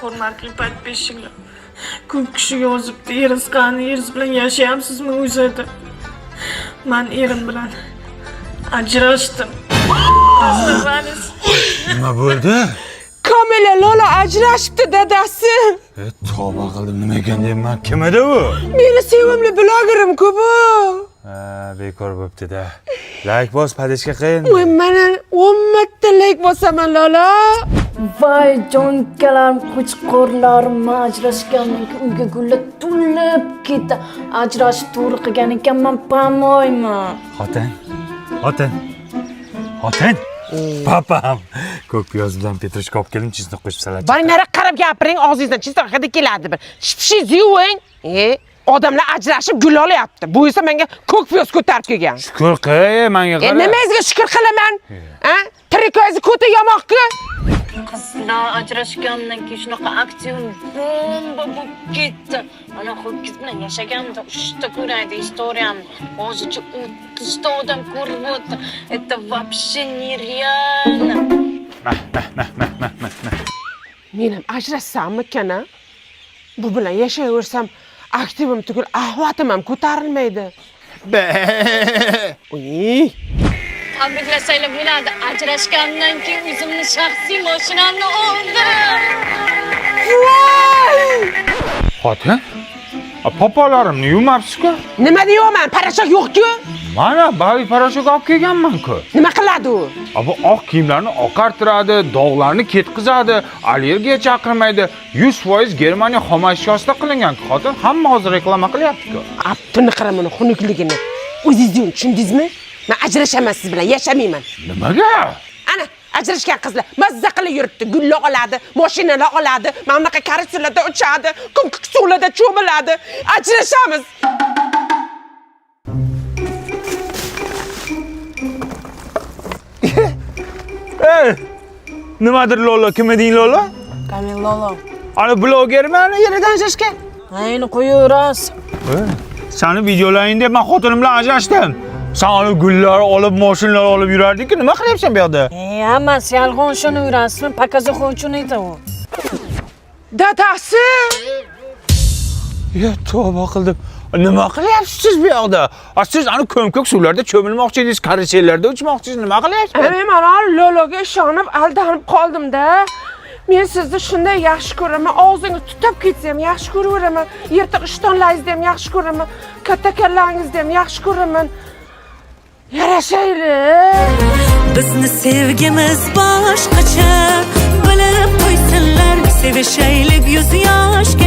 Hurmatli подписчик lar. Ko'p kishi yozibdi, eringiz qani, eringiz bilan yashayapsizmi o'zi deb. Man erim bilan ajrashdim. Расставались. Nima bo'ldi? Komila Lola ajrashibdi dadasi. Tavba qildim, nima ekan deyman. Kim edi u? Meni sevimli blogerim-ku bu. Ha, bekor bo'pti-da. Layk bos, подписка qiyin. Voy, mana 10 marta layk bosaman Lola. Voy jonkalarim, qo'chqorlarim, ajrashgandan keyin uyga gullar to'lib ketdi. Ajrashib to'g'ri qilgan ekanman, по-моему. Xotin. Xotin. Xotin. Papam. Ko'k piyoz bilan петрушка olib keldim, чеснок qo'shib salat. Boring nariga qarab gapiring, og'zingizdan чеснок hidi keladi bir. Tishingizni yuving. Odamlar ajrashib gul olyapti. Bu esa menga ko'k piyoz ko'tarib kelgan. Shukur qil, menga qara. Nimangizga shukur qilaman? Ha? Trikoyingizni ko'ti yamoqku. Qizlar, ajrashgandan keyin shunaqa aktivim bomba bo'lib ketdi. Ana ho'kiz bilan yashaganimda 3 ta ko'raydi история mni. Hozircha 30 ta odam ko'rib o'tdi. Это вообще нереально. Men ham ajrashsammikan a? Bu bilan yashayversam, aktivim tugul, ahvatim ham ko'tarilmaydi. Be. Uy, Tabriklasanglar bo'ladi. Ajrashgandan keyin o'zimni shaxsiy mashinamni oldim. Xotin? Popolarimni yuvmabsiz-ku. Nima deyapman? Порошок yo'q-ku. Mana bavi порошок olib kelganman-ku. Nima qiladi u? Bu oq kiyimlarni oqartiradi, dog'larni ketqizadi, allergiya chaqirmaydi. 100% Germaniya xomashyosida qilingan. Xotin, hamma hozir reklama qilyapti-ku. Abduni qara buni xunukligini. O'zingiz yuving, tushundingizmi? Men ajrashaman siz bilan, yashamayman. Nimaga? Ana, ajrashgan qizlar mazza qilib yuribdi. Gullar oladi, mashinalar oladi, mana bunaqa karusellarda uchadi, ko'k suvlarda cho'miladi. Ajrashamiz. Ey! Nimadir Lola, kim eding Lola? Kamil Lolo. Ana blogermi ana yeridan ajrashgan? Ayni qo'yaverasiz. Sani videolaring deb men xotinim bilan ajrashdim. Sen ana gullar olib, mashinalar olib yurarding-ku, nima qilyapsan bu yoqda? Hammasi yolg'on, shuni yurasizmi? Показуха uchun edi u. Dadasi! Ya tavba qildim. Nima qilyapsiz siz bu yoqda? A siz ana ko'mko'k suvlarda cho'milmoqchi edingiz, karusellarda uchmoqchisiz, nima qilyapsiz? Men mana Lologa ishonib aldanib qoldim-da. Men sizni shunday yaxshi ko'raman, og'zingiz tutab ketsa ham yaxshi ko'raveraman. Yirtiq ishtonlaringizni ham yaxshi ko'raman, katta kallangizni ham yaxshi ko'raman. Yarashaylik. Bizni sevgimiz boshqacha, bilib qo'ysinlar, sevishaylik yuz yoshgacha.